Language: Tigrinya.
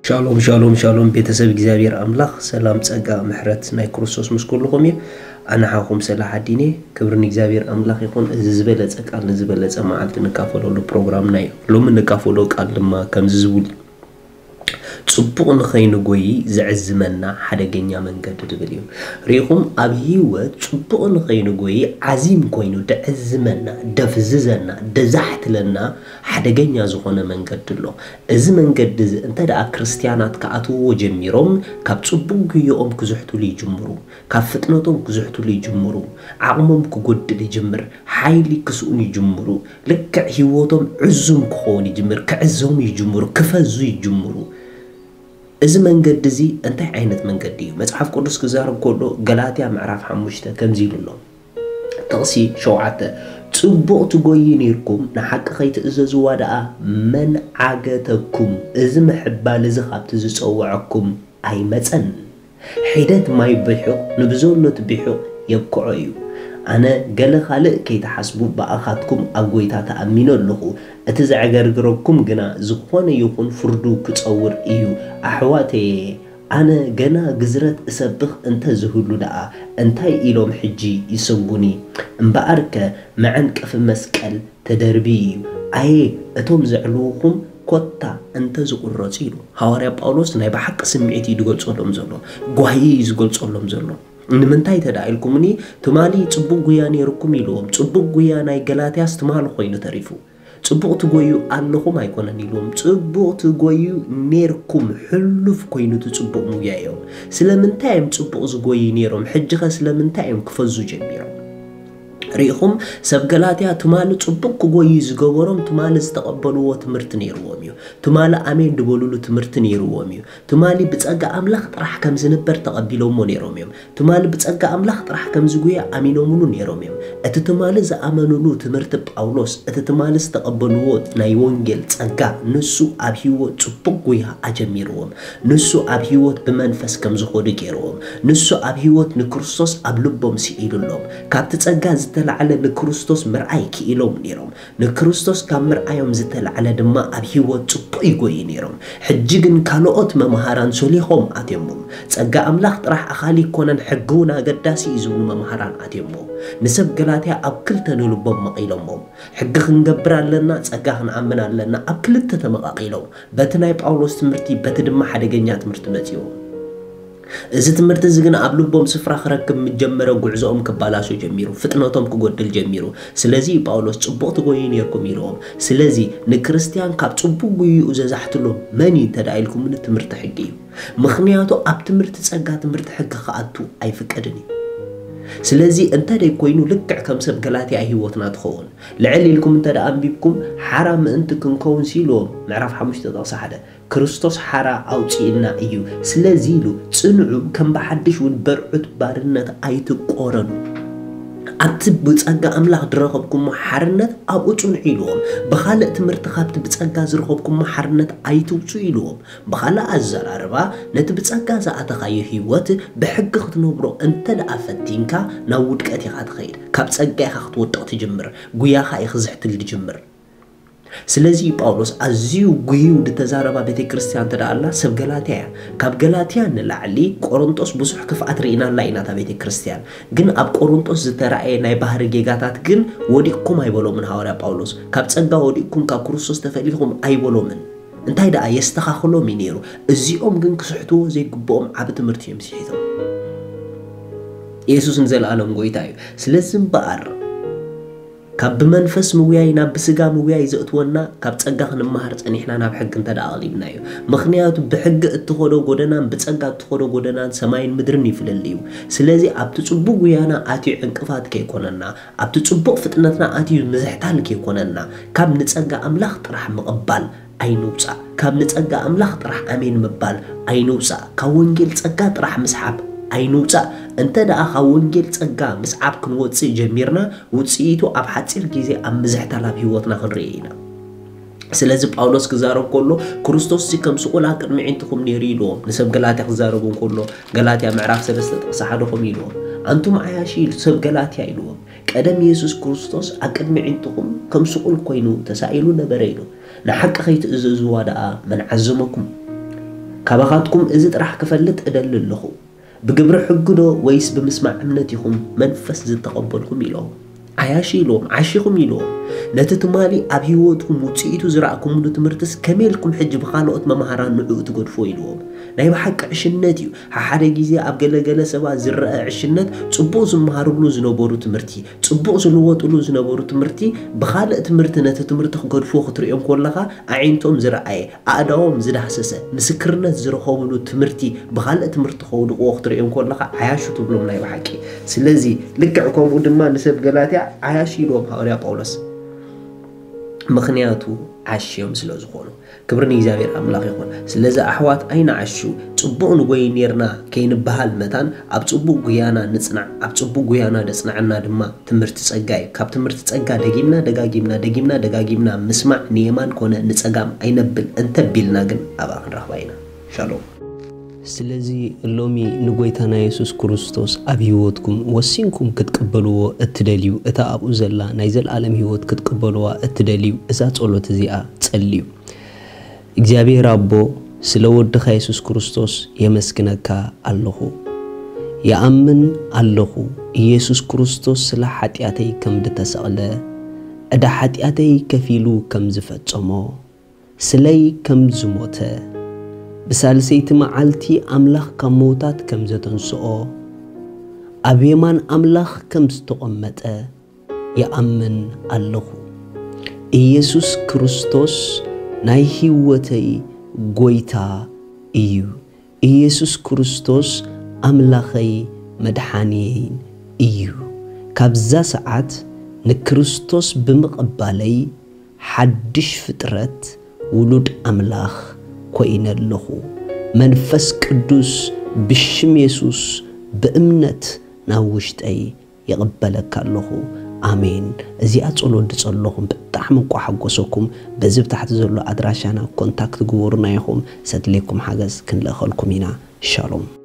ሻሎም ሻሎም ሻሎም፣ ቤተሰብ እግዚኣብሔር ኣምላኽ፣ ሰላም፣ ጸጋ፣ ምሕረት ናይ ክርስቶስ ምስ ኩልኹም እዩ። ኣነ ሓኹም ሰላሓዲን እየ። ክብሪ ንእግዚኣብሔር ኣምላኽ ይኹን። እዚ ዝበለጸ ቃል ንዝበለጸ መዓልቲ ንካፈለሉ ፕሮግራምና እዩ። ሎሚ ንካፈሎ ቃል ድማ ከምዚ ዝብል እዩ። ጽቡቕ ንኸይንጎይ ዝዕዝመና ሓደገኛ መንገዲ ዝብል እዩ። ርኢኹም፣ ኣብ ህይወት ጽቡቕ ንኸይንጎይ ዓዚም ኮይኑ ድዕዝመና፣ ደፍዝዘና፣ ደዛሕትለና ሓደገኛ ዝኾነ መንገዲ ኣሎ። እዚ መንገዲ እዚ እንተ ደኣ ክርስትያናት ክኣትውዎ ጀሚሮም፣ ካብ ጽቡቕ ጉዮኦም ክዝሕትሉ ይጅምሩ፣ ካብ ፍጥነቶም ክዝሕትሉ ይጅምሩ፣ ዓቕሞም ክጎድል ይጅምር፣ ሓይሊ ክስእኑ ይጅምሩ፣ ልክዕ ህይወቶም ዕዙም ክኸውን ይጅምር፣ ክዕዘሙ ይጅምሩ፣ ክፈዙ ይጅምሩ። እዚ መንገዲ እዚ እንታይ ዓይነት መንገዲ እዩ? መጽሓፍ ቅዱስ ክዛረብ ከሎ ገላትያ ምዕራፍ ሓሙሽተ ከምዚ ኢሉ ኣሎ። ጥቕሲ ሸውዓተ፣ ጽቡቕ ትጎዩ ነይርኩም፣ ንሓቂ ከይትእዘዝዋ ደኣ መን ዓገተኩም? እዚ ምሕባል እዚ ካብቲ ዝጸውዐኩም ኣይመጸን። ሒደት ማይ ብሑቕ ንብዘሎ እቲ ብሑቕ የብክዖ እዩ። ኣነ ገለ ካልእ ከይትሓስቡ ብኣኻትኩም ኣብ ጐይታ ተኣሚነ ኣለኹ። እቲ ዘዕገርግረኩም ግና ዝኾነ ይኹን ፍርዱ ክጸውር እዩ። ኣሕዋተየ፣ ኣነ ገና ግዝረት እሰብኽ እንተ ዝህሉ ደኣ እንታይ ኢሎም ሕጂ ይሰጉኒ? እምበኣርከ መዐንቀፊ መስቀል ተደርብዩ እዩ። ኣየ እቶም ዘዕልዉኹም ኮታ እንተ ዝቑረጹ ኢሉ ሃዋርያ ጳውሎስ ናይ ብሓቂ ስምዒት እዩ ዝገልጸሎም ዘሎ፣ ጓሂ እዩ ዝገልጸሎም ዘሎ። ንምንታይ ተዳ ኢልኩምኒ፣ ትማሊ ጽቡቕ ጉያ ነይርኩም ኢልዎም። ጽቡቕ ጉያ ናይ ገላትያስ ትማሊ ኮይኑ ተሪፉ። ጽቡቕ ትጎዩ ኣለኹም ኣይኮነን ኢልዎም፣ ጽቡቕ ትጎዩ ነይርኩም። ሕሉፍ ኮይኑ እቲ ጽቡቕ ምጉያዮም። ስለምንታይ እዮም ጽቡቕ ዝጎዩ ነይሮም? ሕጂኸ ስለምንታይ እዮም ክፈዙ ጀሚሮም? ርኢኹም፣ ሰብ ገላትያ ትማሊ ጽቡቕ ክጎዩ ዝገበሮም ትማሊ ዝተቐበልዎ ትምህርቲ ነይርዎም እዩ። ትማሊ ኣሜን ዝበሉሉ ትምህርቲ ነይርዎም እዩ። ትማሊ ብጸጋ ኣምላኽ ጥራሕ ከም ዝንበር ተቐቢሎሞ ነይሮም እዮም። ትማሊ ብጸጋ ኣምላኽ ጥራሕ ከም ዝጉየ ኣሚኖምሉ ነይሮም እዮም። እቲ ትማሊ ዝኣመኑሉ ትምህርቲ ጳውሎስ፣ እቲ ትማሊ ዝተቐበልዎ ናይ ወንጌል ጸጋ፣ ንሱ ኣብ ህይወት ጽቡቕ ጉያ ኣጀሚርዎም። ንሱ ኣብ ህይወት ብመንፈስ ከም ዝኾዱ ገይርዎም። ንሱ ኣብ ህይወት ንክርስቶስ ኣብ ልቦም ስኢሉሎም። ካብቲ ጸጋ ዝተላዕለ ንክርስቶስ ምርኣይ ክኢሎም ነይሮም። ንክርስቶስ ካብ ምርኣዮም ዝተላዕለ ድማ ኣብ ህይወት ጽቡቕ ይጎዩ ነይሮም። ሕጂ ግን ካልኦት መምሃራን ሶሊኾም ኣትዮሞም። ጸጋ ኣምላኽ ጥራሕ ኣኻሊ ይኮነን፣ ሕጊ እውን ኣገዳሲ እዩ ዝብሉ መምሃራን ኣትዮሞም። ንሰብ ገላትያ ኣብ ክልተ ንልቦም መቒሎሞም። ሕጊ ክንገብር ኣለና፣ ጸጋ ክንኣምን ኣለና፣ ኣብ ክልተ ተመቓቒሎም። በቲ ናይ ጳውሎስ ትምህርቲ፣ በቲ ድማ ሓደገኛ ትምህርቲ መጺዎም። እዚ ትምህርቲ እዚ ግን ኣብ ልቦም ስፍራ ክረክብ ምስ ጀመረ፣ ጉዕዞኦም ክባላሾ ጀሚሩ፣ ፍጥነቶም ክጎድል ጀሚሩ። ስለዚ እዩ ጳውሎስ ጽቡቕ ትጎዩ ነይርኩም ኢልዎም። ስለዚ ንክርስትያን ካብ ጽቡቕ ጉይኡ ዘዛሕትሎ መን እዩ እንተ ደኣ ኢልኩምኒ፣ ትምህርቲ ሕጊ እዩ። ምኽንያቱ ኣብ ትምህርቲ ጸጋ ትምህርቲ ሕጊ ክኣቱ ኣይፍቀድን እዩ። ስለዚ እንተ ደይኮይኑ ልክዕ ከም ሰብ ገላትያ ህይወትና ትኸውን። ልዕል ኢልኩም እንተ ደኣ ኣንቢብኩም፣ ሓራ ምእንቲ ክንከውንሲ ኢልዎም፣ ምዕራፍ ሓሙሽተ ጥቕሲ ሓደ። ክርስቶስ ሓራ ኣውጺእና እዩ። ስለዚ ኢሉ ጽንዑ፣ ከም ብሓድሽ እውን በርዑት ባርነት ኣይትቆረኑ። ኣብቲ ብጸጋ ኣምላኽ ዝረኸብኩሞ ሓርነት ኣብኡ ጽንዑ ኢልዎም። ብኻልእ ትምህርቲ ካብቲ ብጸጋ ዝረኸብኩሞ ሓርነት ኣይትውጹ ኢልዎም። ብኻልእ ኣዘራርባ፣ ነቲ ብጸጋ ዝኣተኻዮ ህይወት ብሕጊ ክትነብሮ እንተ ደኣ ፈቲንካ፣ ናብ ውድቀት ኢኻ ትኸይድ። ካብ ጸጋ ኢኻ ክትወድቕ ትጅምር። ጉያኻ እዩ ክዝሕትል ዝጅምር። ስለዚ ጳውሎስ ኣዝዩ ጉህዩ ዝተዛረባ ቤተ ክርስቲያን እንተ ደኣ ኣላ፣ ሰብ ገላትያ እያ። ካብ ገላትያ ንላዕሊ ቆሮንጦስ ብዙሕ ክፍኣት ርኢናላ ኢና እታ ቤተ ክርስቲያን። ግን ኣብ ቆሮንጦስ ዝተራእየ ናይ ባህሪ ጌጋታት ግን ወዲቕኩም ኣይበሎምን ሃዋርያ ጳውሎስ። ካብ ጸጋ ወዲቕኩም ካብ ክርስቶስ ተፈሊኹም ኣይበሎምን። እንታይ ደኣ የስተኻኽሎም እዩ ነይሩ። እዚኦም ግን ክስሕትዎ ዘይግብኦም ዓቢ ትምህርቲ እዮም ስሒቶም። የሱስ ንዘለኣለም ጎይታ እዩ። ስለዚ እምበኣር ካብ ብመንፈስ ምውያይ ናብ ብስጋ ምውያይ ዘእትወና፣ ካብ ጸጋ ክንመሃር ጸኒሕና ናብ ሕጊ እንተ ደኣ ኣቕሊብናዮ። ምኽንያቱ ብሕጊ እትኸዶ ጎደናን ብጸጋ እትኸዶ ጎደናን ሰማይን ምድርን ይፍለሊ እዩ። ስለዚ ኣብቲ ጽቡቕ ጉያና ኣትዩ ዕንቅፋት ከይኮነና፣ ኣብቲ ጽቡቕ ፍጥነትና ኣትዩ ምዝሕታል ከይኮነና፣ ካብ ንጸጋ ኣምላኽ ጥራሕ ምቕባል ኣይንውጻእ። ካብ ንጸጋ ኣምላኽ ጥራሕ ኣሜን ምባል ኣይንውጻእ። ካብ ወንጌል ጸጋ ጥራሕ ምስሓብ ኣይንውጻእ። እንተ ደኣ ካብ ወንጌል ጸጋ ምስዓብ ክንወጽእ ጀሚርና፣ ውጽኢቱ ኣብ ሓጺር ግዜ ኣብ ምዝሕታል ኣብ ህይወትና ክንርኢ ኢና። ስለዚ ጳውሎስ ክዛረብ ከሎ፣ ክርስቶስሲ ከም ስቑል ኣብ ቅድሚ ኣዒንትኹም ነይሩ ኢልዎም። ንሰብ ገላትያ ክዛረቡ እንከሎ፣ ገላትያ ምዕራፍ ሰለስተ ጥቕሲ ሓደ ከምኡ ኢልዎም። ኣንቱም ዓያሹ ኢሉ ሰብ ገላትያ ኢልዎም። ቀደም የሱስ ክርስቶስ ኣብ ቅድሚ ኣዒንትኹም ከም ስቑል ኮይኑ ተሳኢሉ ነበረ ኢሉ። ንሓቂ ከይትእዘዝዋ ደኣ መን ዓዘመኩም? ካባኻትኩም እዚ ጥራሕ ክፈልጥ እደሊ ኣለኹ። ብግብሪ ሕጊ ዶ ወይስ ብምስማዕ እምነት ኢኹም መንፈስ ዝተቐበልኩም? ኢሎም። ዓያሹ ኢልዎም፣ ዓሺኹም ኢልዎም። ነቲ ትማሊ ኣብ ህይወትኩም ውፅኢቱ ዝረኣኩምሉ ትምህርትስ ከመይ ኢልኩም ሕጂ ብኻልኦት መምሃራን ንዕኡ ትገድፍዎ? ኢልዎም። ናይ ብሓቂ ዕሽነት እዩ። ሓሓደ ግዜ ኣብ ገለገለ ሰባት ዝረአ ዕሽነት ጽቡቕ ዝመሃርሉ ዝነበሩ ትምህርቲ፣ ጽቡቕ ዝልወጥሉ ዝነበሩ ትምህርቲ ብኻልእ ትምህርቲ ነቲ ትምህርቲ ክገድፍዎ ክትርእዮም ከለኻ ኣዒንቶም ዝረኣየ፣ ኣእዳዎም ዝዳህሰሰ፣ ምስክርነት ዝረኸብሉ ትምህርቲ ብኻልእ ትምህርቲ ከውድቕዎ ክትርእዮም ከለኻ ዓያሹ ትብሎም ናይ ብሓቂ። ስለዚ ልክዕ ከምኡ ድማ ንሰብ ገላትያ ዓያሹ ኢልዎም ሃዋርያ ጳውሎስ። ምኽንያቱ ዓሽዮም ስለ ዝኾኑ። ክብሪ ንእግዚኣብሔር ኣምላኽ ይኹን። ስለዚ ኣሕዋት ኣይንዓሹ። ጽቡቕ ንጎይ ኔርና ከይንበሃል መታን ኣብ ጽቡቕ ጉያና ንጽናዕ። ኣብ ጽቡቕ ጉያና ደጽንዓና ድማ ትምህርቲ ጸጋ እዩ። ካብ ትምህርቲ ጸጋ ደጊምና ደጋጊምና ደጊምና ደጋጊምና ምስማዕ ንየማን ኮነ ንጸጋም ኣይነብል እንተቢልና ግን ኣብኣ ክንረኽባ ኢና። ሻሎም። ስለዚ ሎሚ ንጎይታና የሱስ ክርስቶስ ኣብ ህይወትኩም ወሲንኩም ክትቅበልዎ እትደልዩ፣ እታ ኣብኡ ዘላ ናይ ዘልኣለም ህይወት ክትቅበልዋ እትደልዩ፣ እዛ ጸሎት እዚኣ ጸልዩ። እግዚኣብሔር ኣቦ፣ ስለ ወድኻ የሱስ ክርስቶስ የመስግነካ ኣለኹ። ይኣምን ኣለኹ፣ ኢየሱስ ክርስቶስ ስለ ሓጢኣተይ ከም ዝተሰቕለ፣ ዕዳ ሓጢኣተይ ከፊሉ ከም ዝፈጸሞ፣ ስለይ ከም ዝሞተ፣ ብሳልሰይቲ መዓልቲ ኣምላኽ ካብ መውታት ከም ዘተንስኦ፣ ኣብ የማን ኣምላኽ ከም ዝተቐመጠ ይኣምን ኣለኹ። ኢየሱስ ክርስቶስ ናይ ህይወተይ ጎይታ እዩ። ኢየሱስ ክርስቶስ ኣምላኸይ መድሓንየይን እዩ። ካብዛ ሰዓት ንክርስቶስ ብምቕባለይ ሓድሽ ፍጥረት ውሉድ ኣምላኽ ኮይነ ኣለኹ። መንፈስ ቅዱስ ብሽም የሱስ ብእምነት ናብ ውሽጠይ ይቕበለካ ኣለኹ። ኣሜን። እዚኣ ጸሎት ዝጸለኹም ብጣዕሚ እኳ ሓጎሰኩም። በዚ ብታሕቲ ዘሎ ኣድራሻና ኮንታክት ግበሩና ኢኹም። ሰድሌኩም ሓገዝ ክንልእኸልኩም ኢና። ሻሎም።